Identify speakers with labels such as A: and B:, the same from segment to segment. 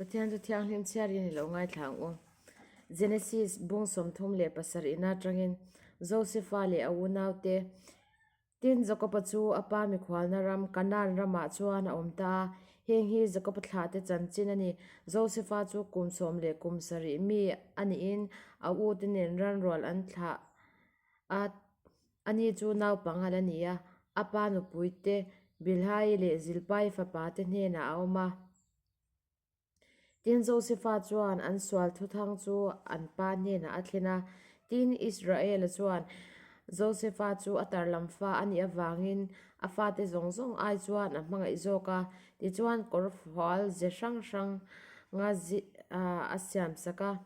A: Pathian chu thianghlim chhiarin i lo ngaithla ang u. Genesis bung 37 ina atangin Josefa leh a unaute Tin, Jakoba chu a pa mikhualna ram Kanaan ramah chuan a awm ta a. Heng hi Jakoba thlahte chanchin a ni. Josefa chu kum 17 mi a niin a ute nen ranrual an thlah a, ani chu naupang a la ni a. A pa nupuite Bilhai leh Zilpai fapate hnenah a awm a. Tin, Josefa chuan an sual thuthang chu an pa hnenah a thlen a. Tin, Israela chuan Josefa chu a tarlam fa a nih avangin a fate zawng zawng ai chuan a hmangaih zawk a. Tichuan, kawrfual ze hrang hranga a siamsak a.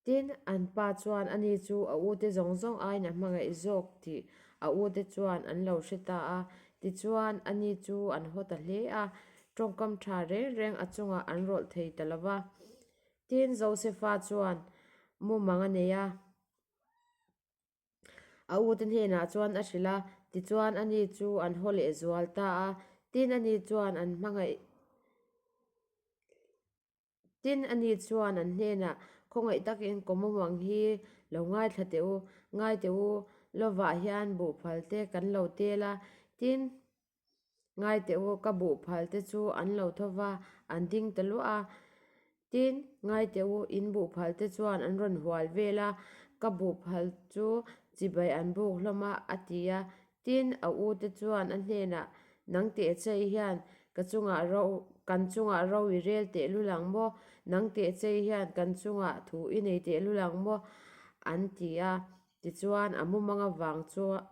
A: Tin, an pa chuan ani chu a ute zawng zawng aiin a hmangaih zawk tih a ute chuan an lo hre ta a. Tichuan, ani chu an haw ta hle a, tawngkam tha reng reng a chungah an rawlh thei ta lo va. Tin, Josefa chuan mumang a nei a. A ute hnenah chuan a hrilh a, tichuan ani chu an haw leh zual ta a. Tin, ani chuan an hmangaih. Tin, ani chuan an hnenah, Khawngaih takin kawmawmang hi lo ngaithla teh u, ngai teh u, lovah hian buhphal te kan lo tel a, tin, ngai teh u, ka buhphal te chu an lo tho va, an ding ta luah a, tin, ngai teh u, in buhphal te chuan an rawn hual vel a, ka buhphal chu chibai an buk hlawm a, a ti a. Tin, a ute chuan a hnenah, Nang teh chei hian ka chungah ro, kan chungah ro i rel tehlul ang maw? Nang teh chei hian kan chungah thu i nei tehlul ang maw? an ti a. Tichuan, a mumang avang chuan,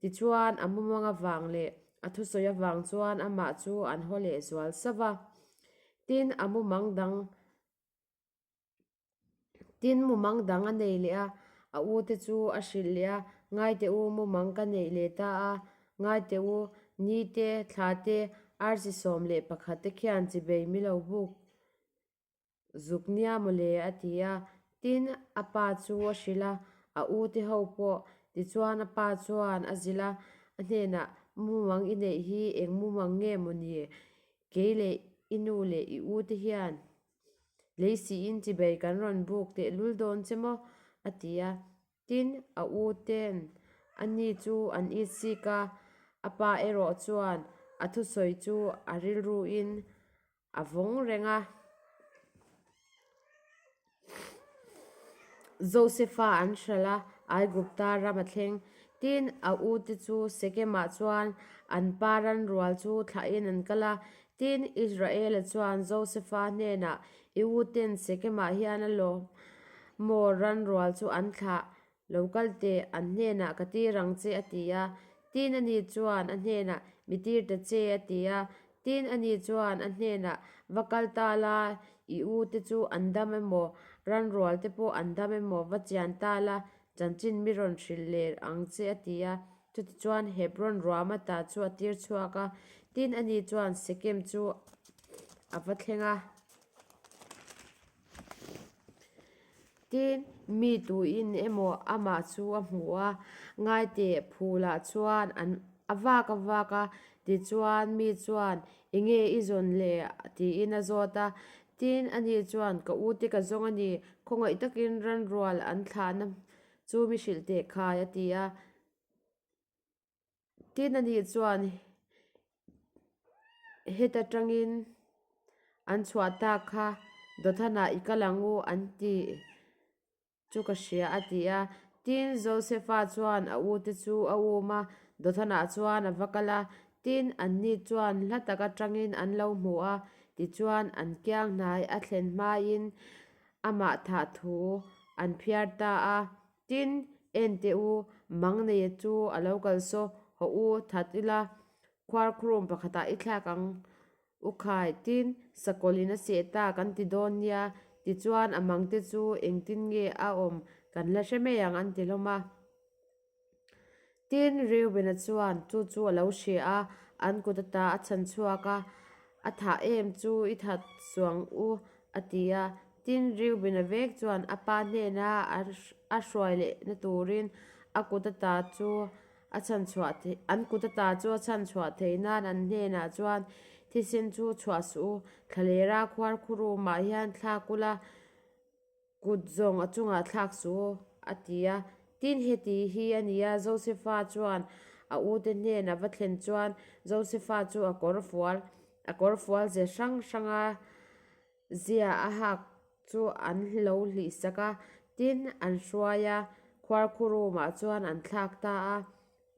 A: tichuan, a mumang avang leh a thusawi avang chuan amah chu an haw leh zual sauh va. Tin, a mumang dang. Tin, mumang dang a nei leh a, a u te chu a hrilh leh a, Ngai teh u, mumang ka neih leh ta a, ngai teh u, ni te, thla te, arsi 11 te khian chibei mi lo buk zuk nia maw le, a ti a. Tin, a pa chu a hrilh a, a u te ho pawh. Tichuan a pa chuan a zilh a, a hnenah, Mumang i neih hi eng mumang nge maw ni? Kei leh i nu leh i u te hian Lei siin chibei kan rawn buk tehlul dawn che maw? a ti a. Tin, a u ten ani chu an it sik a, a pa erawh chuan a thusawi chu a rilruin a vawng reng a. Josefa an hralh a, Aigupta ram a thleng. Tin, a ute chu Sekemah chuan an pa ranrual chu thlahin an kal a. Tin, Israela chuan Josefa hnenah, I uten Sekemah hian a lawm maw ranrual chu an thlah? Lo kal teh, an hnenah ka tir ang che, a ti a. Tin, ani chuan a hnenah, Mi tir ta che, a ti a. Tin, ani chuan a hnenah, Va kal ta la, i u te chu an dam emaw, ranrual te pawh an dam emaw, va chian ta la, chanchin mi rawn hrilh leh ang che, a ti a. Chutichuan Hebron ruama ta chu a tir chhuak a. Tin, ani chuan Sekem chu a va thleng a. Tin, mi tuin emaw amah chu a hmu a, ngaiteh phulah chuan an a vak a vak a, tichuan mi chuan, Enge i zawn le? tiin a zawt a. Tin, ani chuan, Ka ute ka zawng a ni, khawngaih takin ranrual an thlahna chu mi hrilh teh khai, a ti a. Tin a nih chuan heta tangin an chhuah tak kha Dothanah i kal ang u an tih chu ka hria a ti a. Tin, Josefa chuan a ute chu a um a, Dothanah chuan a va kal a. Tin, anni chuan hla tak atangin an lo hmu a, tichuan an kiang hnai a thlen hmain amah thah thu an phiar ta a. Tin, en teh u, mang neia chu a lo kal saw, haw u, that ila, khuarkhurum pakhatah i thlak ang u khai. Tin, sakawlhin a seh ta kan ti dawn nia, tichuan a mangte chu engtin nge a awm kan la hre mai ang an ti hlawm a. Tin, Reubena chuan chu chu a lo hria a, an kut ata a chhan chhuak a, A thah em chu i that suang u, a ti a. Tin, Reubena vek chuan a pa hnena a hruai lehna turin a kut ata chu. a chhanchhuah theih an kut ata chu a chhanchhuah theih nan an hnenah chuan thisen chu chhuah suh u, thlalera khuarkhurumah hian thlak ula, Kut zawng a chungah thlak suh u, a ti a. Tin, heti hi a ni a, Josefa chuan a ute hnen a va thlen chuan Josefa chu a kawr fual, a kawr fual ze hrang hranga zia a hak chu an lo hlih sak a. Tin, an hruai a, khuarkhurumah chuan an thlak ta a.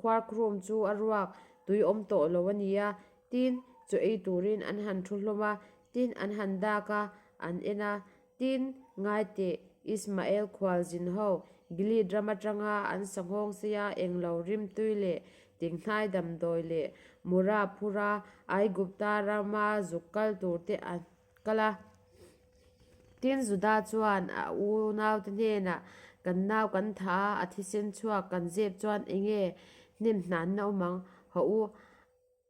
A: Khuarkhurum chu a ruak tui awm tawh lo a ni a, tin, chaw ei turin an han thu hlawm a, tin, an han dak a, an en a, tin, ngaiteh, Ismael khualzin ho, Gilead ram atanga an sanghawng seia englo rimtui leh tinghnai damdawi leh mura phura Aigupta rama zuk kal turte an kal a. Tin, Juda chuan a unaute hnenah, Kan nau kan tha a, a thisen chhuak kan zep chuan eng nge hnem hnanna awm ang? Hawh u,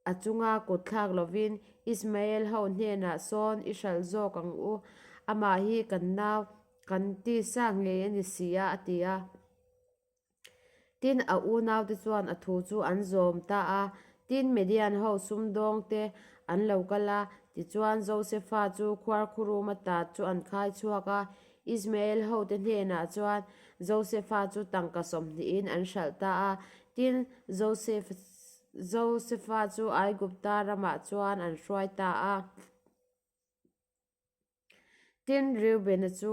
A: a chunga kut thlak lovin Ismael ho hnenah sawn i hralh zawk ang u, amah hi kan nau kan tisa ngei a ni si a, a ti a. Tin, a unaute chuan a thu chu an zawm ta a. Tin, Midian ho sumdawngte an lo kal a, tichuan Josefa chu khuarkhurum ata chu an khai chhuak a. Ismael hote hnenah chuan Josefa chu tangka sawmhnihin an hralh ta a. Tin, Josefa chu Aigupta ramah chuan an hruai ta a. Tin, Reubena chu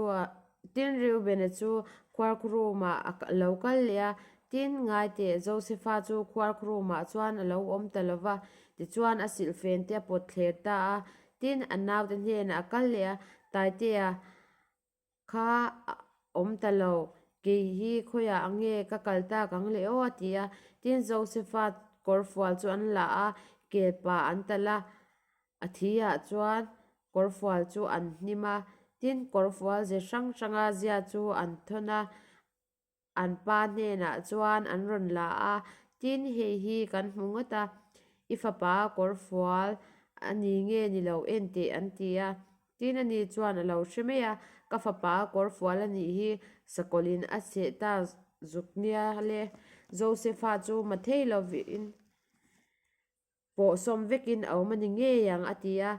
A: Tin, Reubena chu khuarkhurumah a lo kal leh a, tin, ngaiteh, Josefa chu khuarkhurumah chuan a lo awm ta lo va, tichuan a silhfen te a pawt thler ta a. Tin, a naute hnenah a kal leh a, Taitea kha a awm ta lo, kei hi khawiah ang nge ka kal tak ang le aw a ti a. Tin, Josefa kawrfual chu an la a, kelpa an talh a, A thi ah chuan kawrfual chu an hnim a, tin kawrfual ze hrang hranga zia chu an thawn a, an pa hnenah chuan an rawn la a, tin hei hi kan hmu ngawt a, i fapa kawrfual a ni nge ni lo en teh an ti a, tin ani chuan a lo hre mai a, ka fapa kawrfual a nih hi sakawlhin a cheh ta zuk nia le, Josepha chu mathei lovin. Pawh sawm vekin a awm a ni ngei ang, a ti a.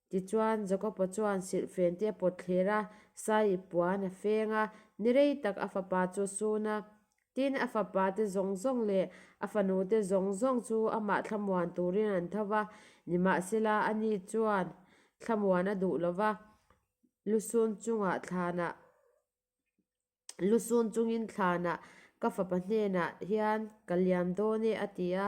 A: Tichuan, Jakoba chuan silhfen te a pawt thler a, sai i puan a feng a, ni rei tak a fapa chu a sun a. Tin, a fapa te zawng zawng leh a fanu te zawng zawng chu amah thlamuan turin an tho va, nimahsela ani chuan thlamuan a duh lo va, lusun chungah thlanah Lusun chungin thlanah ka fapa hnenah hian ka liam dawn e a ti a.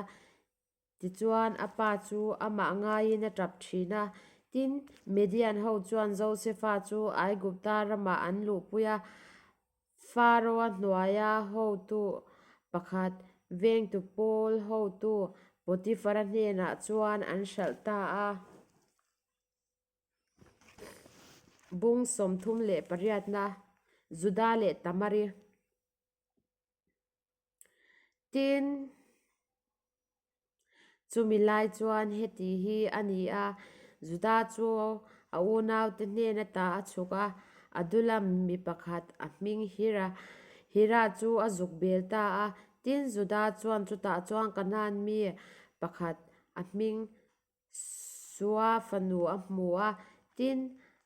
A: Tichuan a pa chu amah ngaiin a tap thin a. Tin, Midian ho chuan Josefa chu Aigupta ramah an luhpui a. Faraoa hnuaia hotu pakhat, vengtu pawl hotu Potifara hnenah chuan an hralh ta a. Bung 38na, Juda leh Tamari. Tin, chumi lai chuan heti hi a ni a, Juda chu a unaute hnen ata a chhuk a, Adulam mi pakhat a hming Hira, Hira chu a zuk bel ta a. Tin, Juda chuan chutah chuan Kanaan mi pakhat a hming Sua fanu a hmu a, tin,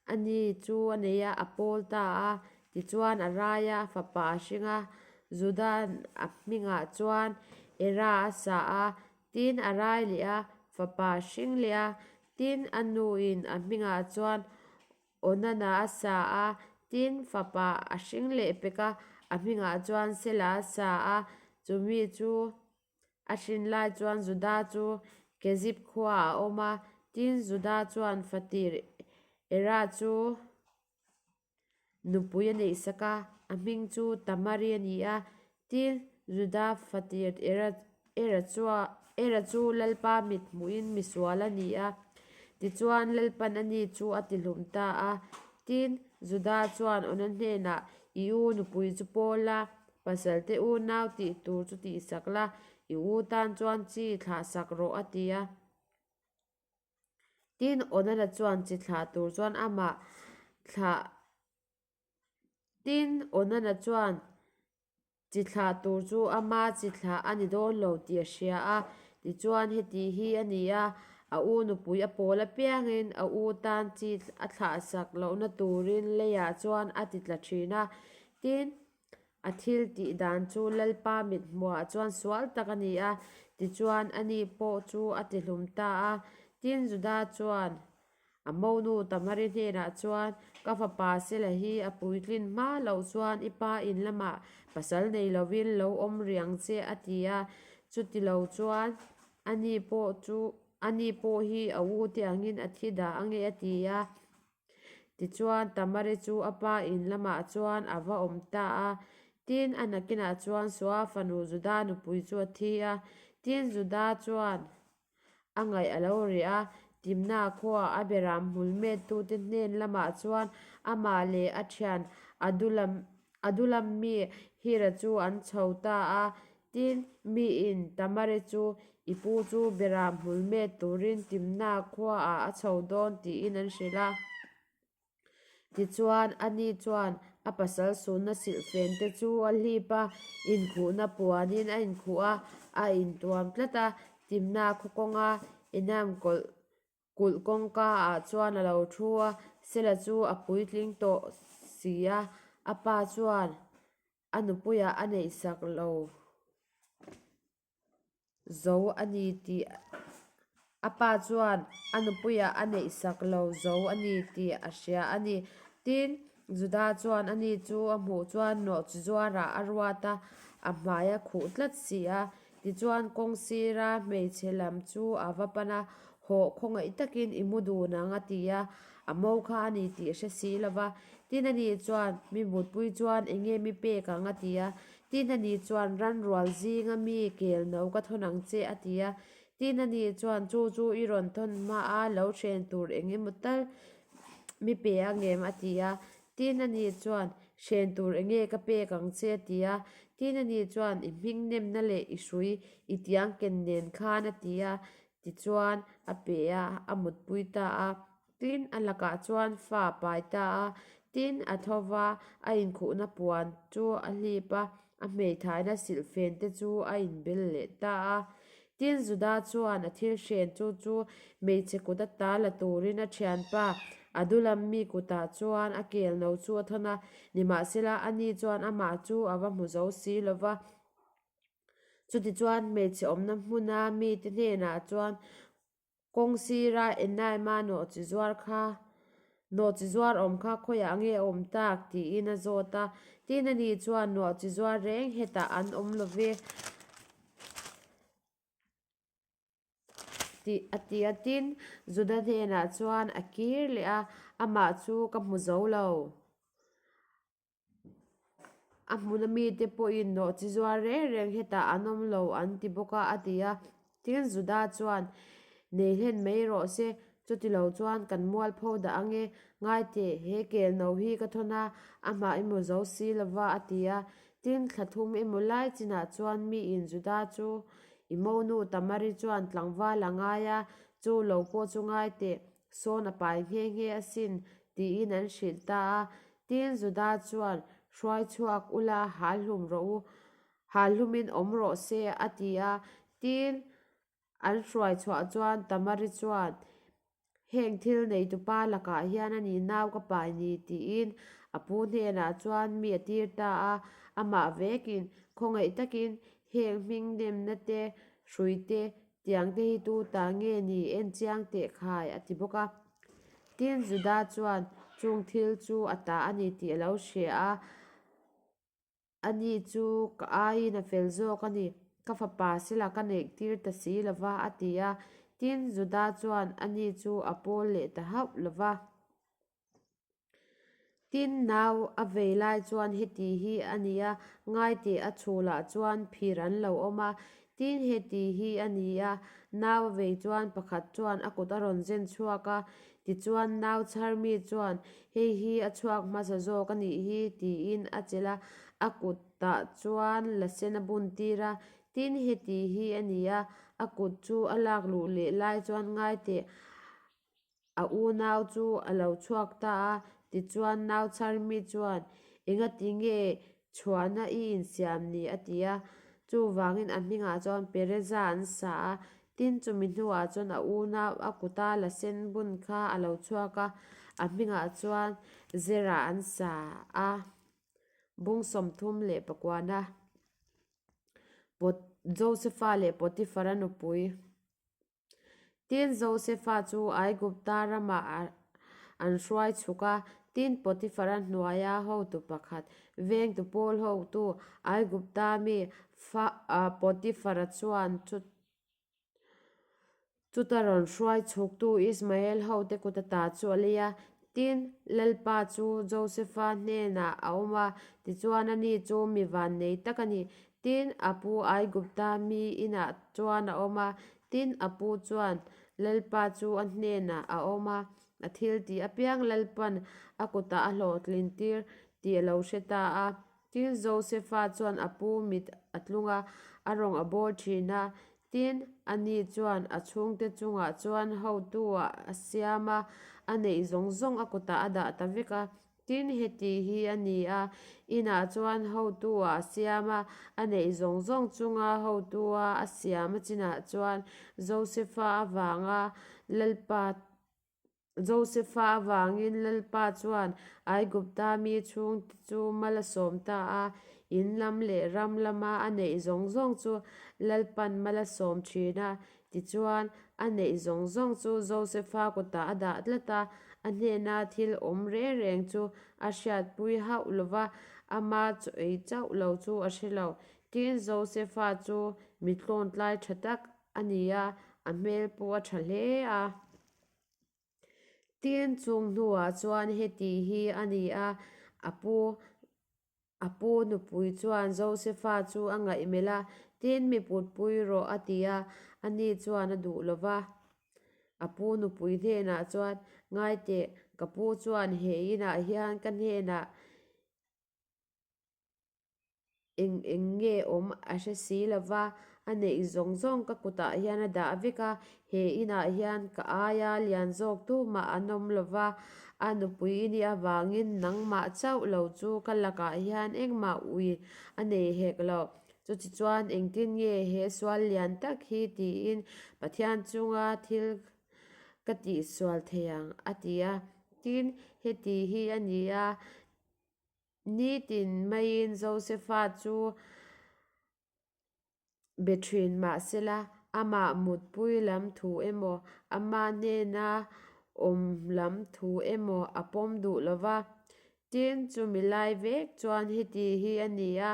A: ani chu a nei a, a pawl ta a. Tichuan a rai a, a fapa a hring a, Juda'n a hmingah chuan Era a sa a, tin, a rai leh a, fapa a hring leh a, tin, a nuin a hmingah chuan Onana a sa a, tin, fapa a hring leh pek a, a hmingah chuan Sela a sa a, chumi chu A hrin lai chuan Juda chu Kezib khuaah a awm a, tin Juda chuan fatir Era chu nupui a neihsak a, a hming chu Tamari a ni a. Tin, Juda fatir Era Era chu Lalpa mit hmuhin misual a ni a, tichuan Lalpan ani chu a tihlum ta a. Tin, Juda chuan Ona hnenah, I u nupui chu pawl la, Pasal te u nau tih tur chu tihsak la, i u tan chuan chi thlah sak rawh a ti a. Tin, Onana chuan chi thlah tur chuan amah thlah Tin, Onana chuan. Chi thlah tur chu ama chi thlah a ni dawn lo tih a hria a, tichuan heti hi a ni a, a u nupui a pawl apiangin a u tan chi a thlah sak lohna turin leiah chuan a ti tla thin a. Tin, a thil tih dan chu Lalpa mithmuhah chuan sual tak a ni a, tichuan ani pawh chu a tihlum ta a. Tin, Juda chuan A monu Tamari hnenah chuan, Ka fapa Sela hi a puitlin hma loh chuan i pa in lamah pasal nei lovin lo awm rih ang che, a ti a. Chuti lo chuan ani pawh chu ani pawh hi a u te angin a thi dah ange, a ti a. Tichuan Tamari chu a pa in lamah chuan a va awm ta a. Tin, a nakinah chuan Sua fanu Juda nupui chu a thi a. Tin, Juda chuan A ngaih a lo reh a, Timna khuaah a beram hmul mettute hnen lamah chuan amah leh a thian Adulam Adulam mi Hira chu an chho ta a. Tin, miin Tamari chu, I pu chu beram hmul met turin Timna khuaah a chho dawn tiin an hrilh a. Tichuan, ani chuan a pasal sunna silhfen te chu a hlip a, inkhuhna puanin a inkhuh a, a intuam tlat a. Timna khaw kawnga Enaim kawlh kulh kawngka ah chuan a lo thu a, Sela chu a puitling tawh si a, a pa chuan a nupuiah a neihsak lo. Zo a ni tih a pa chuan a nupuiah a neihsak lo zo a ni tih a hria a ni. Tin, Juda chuan ani chu a hmuh chuan nawhchi zuarah a ruat a, a hmai a khuh tlat si a. Tichuan kawng sira hmeichhe lam chu a va pan a, Hawh, khawngaih takin i mu dun ang a ti a, a mo kha a ni tih a hre si lo va. Tin, ani chuan mi mutpui chuan eng nge mi pek ang a ti a. Tin, ani chuan, Ran rual zinga mi kel no ka thawn ang che, a ti a. Tin, ani chuan, Chu chu i rawn thawn hma a, lo hren tur eng emaw tal mi pe a ngem, a ti a. Tin, ani chuan, Hren tur eng nge ka pek ang che, a ti a. Tin, ani chuan, I hming nemna leh i hrui i tiang ken nen khan, a ti a. Tichuan, a pe a, a mutpui ta a. Tin, a lakah chuan fa a pai ta a. Tin, a tho va, a inkhuhna puan chu a hlip a, a hmeithaina silhfen te chu a inbel leh ta a. Tin, Juda chuan a thil hren chu chu hmeichhe kut ata la turin a thianpa Adulam mi kutah chuan a kel no chu a thawn a, nimahsela ani chuan amah chu a va hmu zo si lo va. Chutichuan hmeichhe awmna hmuna mite hnenah chuan kawng sira Enaima nawhchi zuar kha nawhchi zuar awm kha khawiah nge a awm tak tiin a zawt a. Tin ani chuan nawhchi zuar reng hetah an awm lo ve. Tih a ti a, tin, Juda hnenah chuan a kir leh a, amah chu ka hmu zo lo. A hmuna mite pawhin nawhchi zuar reng reng hetah an awm lo an ti bawk a, a ti a. Tin, Juda chuan, Nei hlen mai rawh se, chuti lo chuan kan mualpho dah ang e. Ngai teh, he kel no hi ka thawn a, a hmah i hmu zo si lo va, a ti a. Tin, thla thum emaw lai chinah chuan miin Juda chu i monu Tamari chuan tlangval a ngai a, chu lo pawh chu ngai teh, sawn a pai nghe nghe asin, tiin an hrilh ta a. Tin, Juda chuan, Hruai chhuak ula, hal hlum rawh u, hal hlumin awm rawh se, a ti a. Tin, an hruai chhuah chuan Tamari chuan, Heng thil neitupa lakah hian a ni nau ka pai ni, tiin a pu hnenah chuan mi a tir ta a. Amah vekin, khawngaih takin heng hming nemna te, hrui te, Tiang te hi tu ta nge ni en chiang teh khai a ti bawk a. Tin, Juda chuan chung thil chu a ta a ni tih a lo hria a, Ani chu ka aiin a fel zawk a ni, ka fapa sila ka neih tir ta si lo va a ti a. Tin, Juda chuan ani chu a pawl leh ta hauh lo va. Tin, nau a vei lai chuan heti hi a ni a, ngaiteh a chhulah chuan phir an lo awm a. Tin, heti hi a ni a, nau a vei chuan pakhat chuan a kut a rawn zen chhuak a, tichuan nau chhar mi chuan, Hei hi a chhuak hmasa zawk a nih hi, tiin a chelh a, a kutah chuan la sen a bun tir a. Tin, heti hi a ni a, a kut chu a lak luh leh lai chuan ngaiteh A unau chu a lo chhuak ta a, tichuan nau chhar mi chuan, Engati nge? Chhuahna i insiam ni, a ti a. Chuvangin a hmingah chuan Pereza an sa a. Tin, chumi hnuah chuan a unau a kuta la sen bun kha a lo chhuak a, a hmingah chuan Zera an sa a. Bung 39-na Josefa leh Potifara nupui. Tin, Josefa chu Aigupta ramah an hruai chhuk a. Tin, Potifara hnuaia hotu pakhat, vengtu pawl hotu Aigupta mi Potifara chuan chuta rawn hruai chhuktu Ismael hote kut ata chu a lei a. Tin, Lalpa chu Josefa hnenah a awm a, tichuan ani chu mi vannei tak a ni. Tin, a pu Aigupta mi inah chuan a awm a. Tin, a pu chuan Lalpa chu a hnenah a awm a, a thil tih apiang Lalpan a kutah a hlawhtlin tir tih a lo hre ta a. Tin, Josefa chuan a pu mit a tlung a, a rawng a bawl thin a. Tin, ani chuan a chhungte chungah chuan hotu-ah a siam a, a neih zawng zawng a kutah a dah ta vek a. Tin, heti hi a ni a, inah chuan hotu-ah a siam a, a neih zawng zawng chunga hotu-a a siam a chinah chuan Josefa avanga Lalpa Josefa avangin Lalpa chuan Aigupta mi chhungte chu mal a sawm ta a, in lam leh ram lama a neih zawng zawng chu Lalpan mal a sawm thin a. Tichuan, a neih zawng zawng chu Josefa kutah a dah tlat a, a hnena thil awm reng reng chu a hriatpui hauh lo va, ama chaw ei chauh lo chu a hre lo. Tin, Josefa chu mi tlawntlai tha tak a ni a, a hmel pawh a tha hle a. Tin, chung hnuah chuan heti hi a ni a, a pu A pu nupui chuan Josefa chu a ngaihmelh a, Tin, mi putpui rawh, a ti a. Ani chuan a duh lo va. A pu nupui hnenah chuan, Ngai teh, ka pu chuan he inah hian ka hnenah eng eng nge awm a hre si lo va, a neih zawng zawng ka kutah hian a dah vek a, he inah hian ka aia lian zawk tumah an awm lo va, a nupui i nih avangin nangmah chauh lo chu ka lakah hian engmah ui a nei hek lo. Chutichuan engtin nge he sual lian tak hi tiin Pathian chunga thil ka tihsual thei ang a ti a. Tin, heti hi a ni a. Nitin maiin Josefa chu be thin mahsela amah mutpui lam thu emaw, ama hnena awm lam thu emaw a pawm duh lo va. Tin, chumi lai vek chuan heti hi a ni a,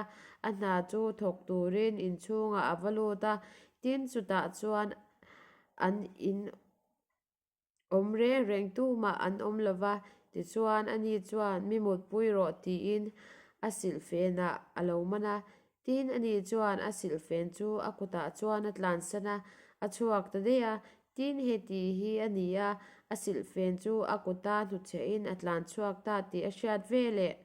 A: a hna chu thawk turin inchhungah a va lut a, tin chutah chuan an in Awm reng reng tumah an awm lo va, tichuan ani chuan mi mutpui rawh tiin a silhfenah a lo man a. Tin, ani chuan a silhfen chu a kutah chuan a tlansan a, a chhuak ta daih a. Tin, heti hi a ni a, a silhfen chu a kuta hnuchhehin a tlan chhuak ta tih a hriat veleh.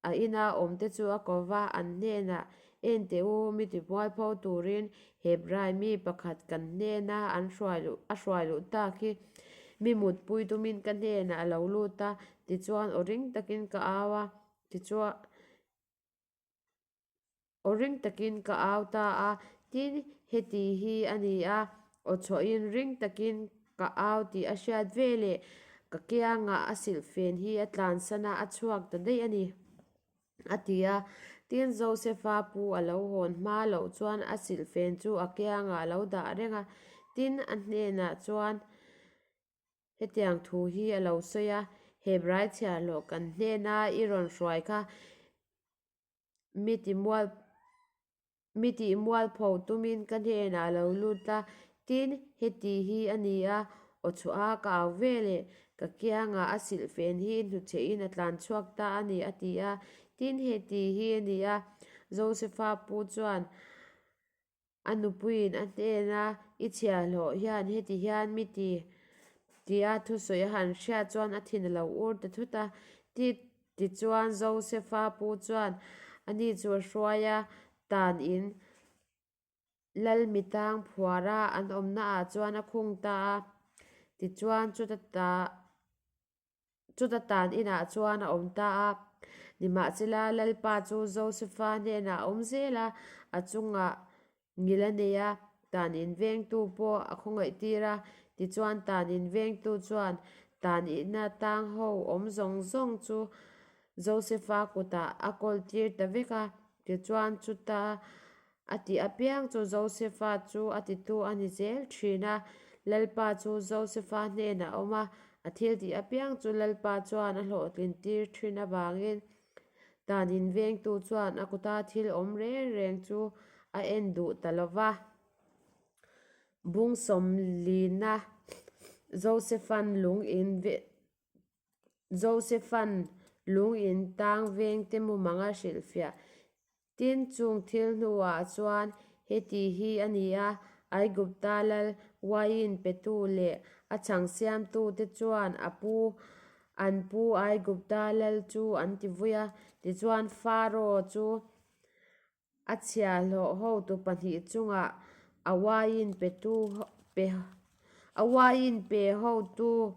A: A ina awmte chu a ko va, an hnenah, En teh u, mi timualpho turin Hebrai mi pakhat kan hnena an hruai luh a hruai luh tak hi mi mutpui tumin ka hnenah a lo lut a, tichuan aw ring takin ka au a, tichuan aw ring takin ka au ta a, tin, heti hi a ni a, aw chhuahin ring takin ka au tih a hriat veleh ka kiangah a silhfen hi a tlansan a, a chhuak ta daih a ni, a ti a. Tin, Josefa pu a lo hawn hma loh chuan a silhfen chu a kiangah a lo dah reng a, tin, a hnenah chuan, Hetiang thu hi a lo sawi a, Hebrai chhiahhlawh kan hnena i rawn hruai kha mi timual mi tih mualpho tumin ka hnenah a lo lut a, tin, heti hi a ni a, aw chhuah a ka au ve leh ka kiangah a silhfen hi hnuchhehin a tlan chhuak ta a ni, a ti a. Tin, heti hi a ni a, Josefa pu chuan A nupuiin a hnena i chhiahhlawh hian heti hian mi ti tia thusawi a han hriat chuan a thin a lo ur ta thut a. Ti tichuan Josefa pu chuan ani chu a hruai a, tan in lal mitang phuara an awmna ah chuan a khung ta a. Tichuan chuta ta chuta tan inah chuan a awm ta a. Nimahsela, Lalpa chu Josefa hnenah a awm zel a, a chungah ngil a nei a, tan in vengtu pawh a khawngaihtir a. Tichuan, tan in vengtu chuan tan ina tang ho awm zawng zawng chu Josefa kutah a kawltir ta vek a. Tichuan, chuta A tih apiang chu Josefa chu a titu a ni zel thin a. Lalpa chu Josefa hnenah a awm a, a thil tih apiang chu Lalpa chuan a hlawhtlin tir thin avangin dan invengtu chuan a kuta thil awm reng reng chu a en duh ta lo va. Bung sawmlina Josefa'n lung in Josefa'n lung in tang vengte mumang a hrilhfiah. Tin, chung thil hnuah chuan heti hi a ni a, Aigupta lal uaiin petu leh a chhang siamtute chuan a pu, an pu Aigupta lal chu an ti vui a. Tichuan, Faro chu A chhiahhlawh hotu pahnih chungah a uaiin petu pe a uaiin pe hotu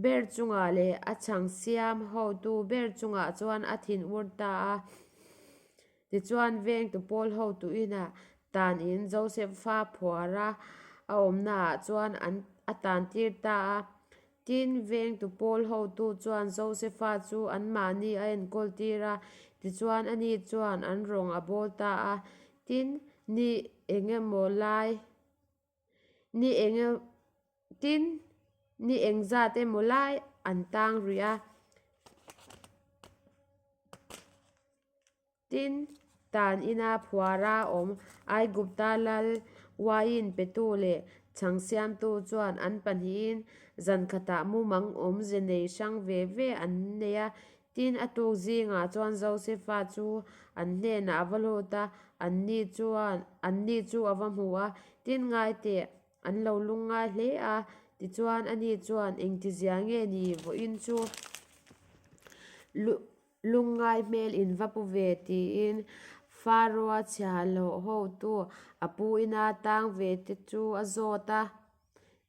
A: ber chungah leh a chhang siam hotu ber chungah chuan a thin ur ta a. Tichuan vengtu pawl hotu inah tanin Joseph-a phuara a awmnaah chuan an a tantir ta a. Tin, vengtu pawl hotu chuan Josefa chu anmahni a enkawl tir a, tichuan ani chuan an rawng a bawl ta a. Tin, ni eng emaw lai, ni eng tin, ni engzat emaw lai an tang rih a. Tin, tan ina phuara awm Aigupta lal uaiin petu leh chhang siamtu chuan an pahnihin zan khatah mumang awmze nei hrang ve ve an nei a. Tin, a tuk zingah chuan Josefa chu an hnenah a va lut a, anni chuan anni chu a va hmu a. Tin, ngaiteh, an lo lungngai hle a. Tichuan, ani chuan engtizia nge ni vawiin chu Lungngai hmel in va pu ve tiin Faroa chhiahhlawh hotu a pu ina tang ve te chu a zawt a.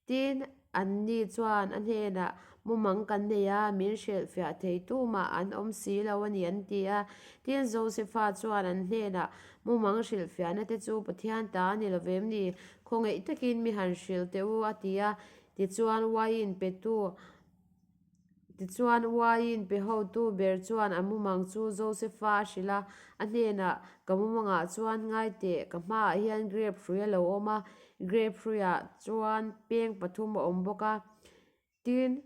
A: Tin, anni chuan a hnenah mumang kan nei a, min hrilhfiah thei tumah an awm si lo a ni an ti a. Tin, Josefa chuan an hnenah mumang hrilhfiahna te chu Pathian ta a ni lo vem ni? Khawngaih takin mi han hrilh teh u a ti a. Tichuan, uaiin petu Tichuan, uaiin pe hotu ber chuan a mumang chu Josefa a hrilh a, a hnenah, Ka mumangah chuan ngai teh, ka hmaah hian grep hrui a lo awm a, grep hruiah chuan peng pathum a awm bawk a. Tin,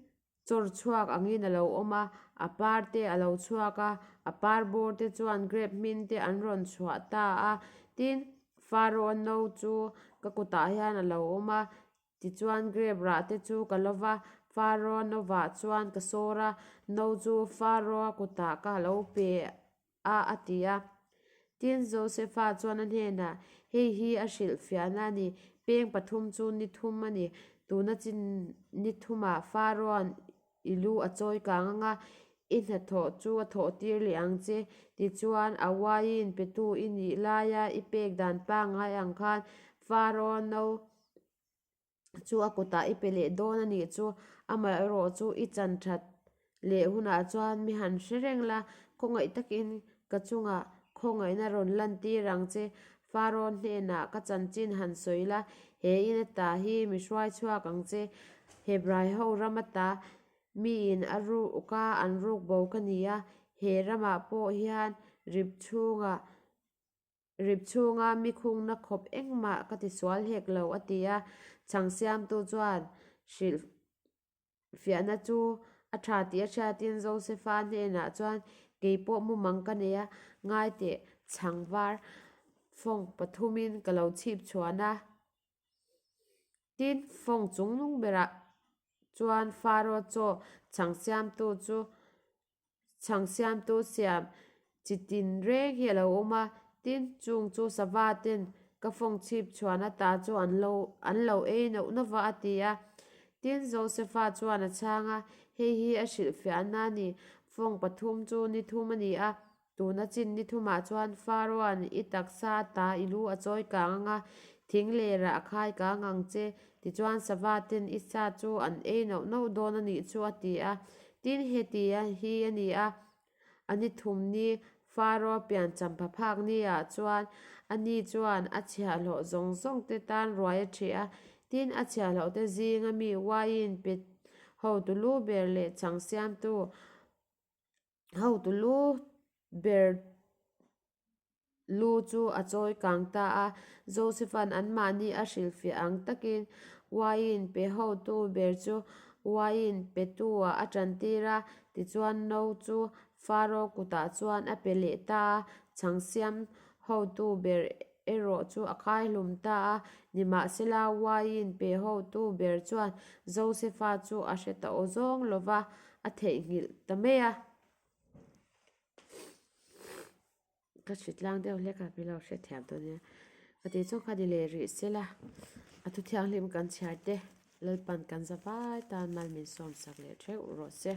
A: chawr chhuak angin a lo awm a, a par te a lo chhuak a, a par bawr te chuan grep hmin te an rawn chhuah ta a. Tin, Faraoa no chu ka kutah hian a lo awm a, Tichuan grep rah te chu ka lo va, Faraoa novah chuan ka sawr a, no chu Faraoa kutah ka lo pe a, a ti a. Tin, Josefa chuan a hnenah, Hei hi a hrilhfiahna a ni, peng pathum chu ni thum a ni, tuna chin ni thumah Faraoa'n I lu a chawi kang ang a, i hnathawh chu a thawh tir leh ang che. Tichuan, a uaiin petu i nih laia i pek dan pangngai ang khan Faraoa no chu a kutah i pe leh dawn a nih chu. Amaherawh chu i chan that leh hunah chuan mi han hre reng la, khawngaih takin ka chungah khawngaihna rawn lantir ang che. Faraoa hnenah ka chanchin han sawi la, he in ata hi mi hruai chhuak ang che. Hebrai ho ram ata miin a ruk a, an ruk bo ka ni a, he ramah pawh hian rip chhungah Rip chhunga mi khungna khawp engmah ka ti sual hek lo, a ti a. Chhang siamtu chuan hrilh fiahna chu a tha tih a hriatin Josefa hnenah chuan, Kei pawh mumang ka nei a, ngai teh chhang var fawng pathumin ka lo chhip chhuan a. Tin, fawng chungnung berah chuan Faro chaw chhang siamtu chu Chhang siamtu siam chi tin reng hi a lo awm a, tin, chung chu sava ten ka fawng chhip chhuan ata chu an lo an lo ei nauh nauh va a ti a. Tin, Josefa chuan a chhang a, Hei hi a hrilhfiahna a ni, fawng pathum chu ni thum a ni a, tuna chin ni thumah chuan Faraoa'n i taksa ata i lu a chawi kang ang a, thing lerah a khai kang ang che, Tichuan sava ten i sa chu an ei nauh nauh dawn a nih chu a ti a. Tin, heti a hi a ni a. A ni thum ni Faro pian champha phak ni ah chuan ani chuan a chhiahhlawh zawng zawng te tan ruai a ṭheh a, tin a chhiahhlawh te zinga mi uaiin pe hotu lu ber leh chhang siamtu hotu lu ber lu chu a chawi kang ta a. Josepha'n anmahni a hrilhfiah ang takin uaiin pe hotu ber chu uaiin petu-ah a ṭantir a, tichuan no chu Faro kutah chuan a pe leh ta a, chhang siam hotu ber erawh chu a kai hlum ta a. Nimahsela, uaiin pe hotu ber chuan Josepha chu a hre ta aw zawng lo va, a theihnghilh ta mai a. Ka hre tlang deuh hlek a, min lo hrethiam dawn nia. Ka tih chu kha ni leh rih sela, a thu thianghlim kan chhiar te Lalpan kan za vai tan mal min sawmsak leh theuh rawh se.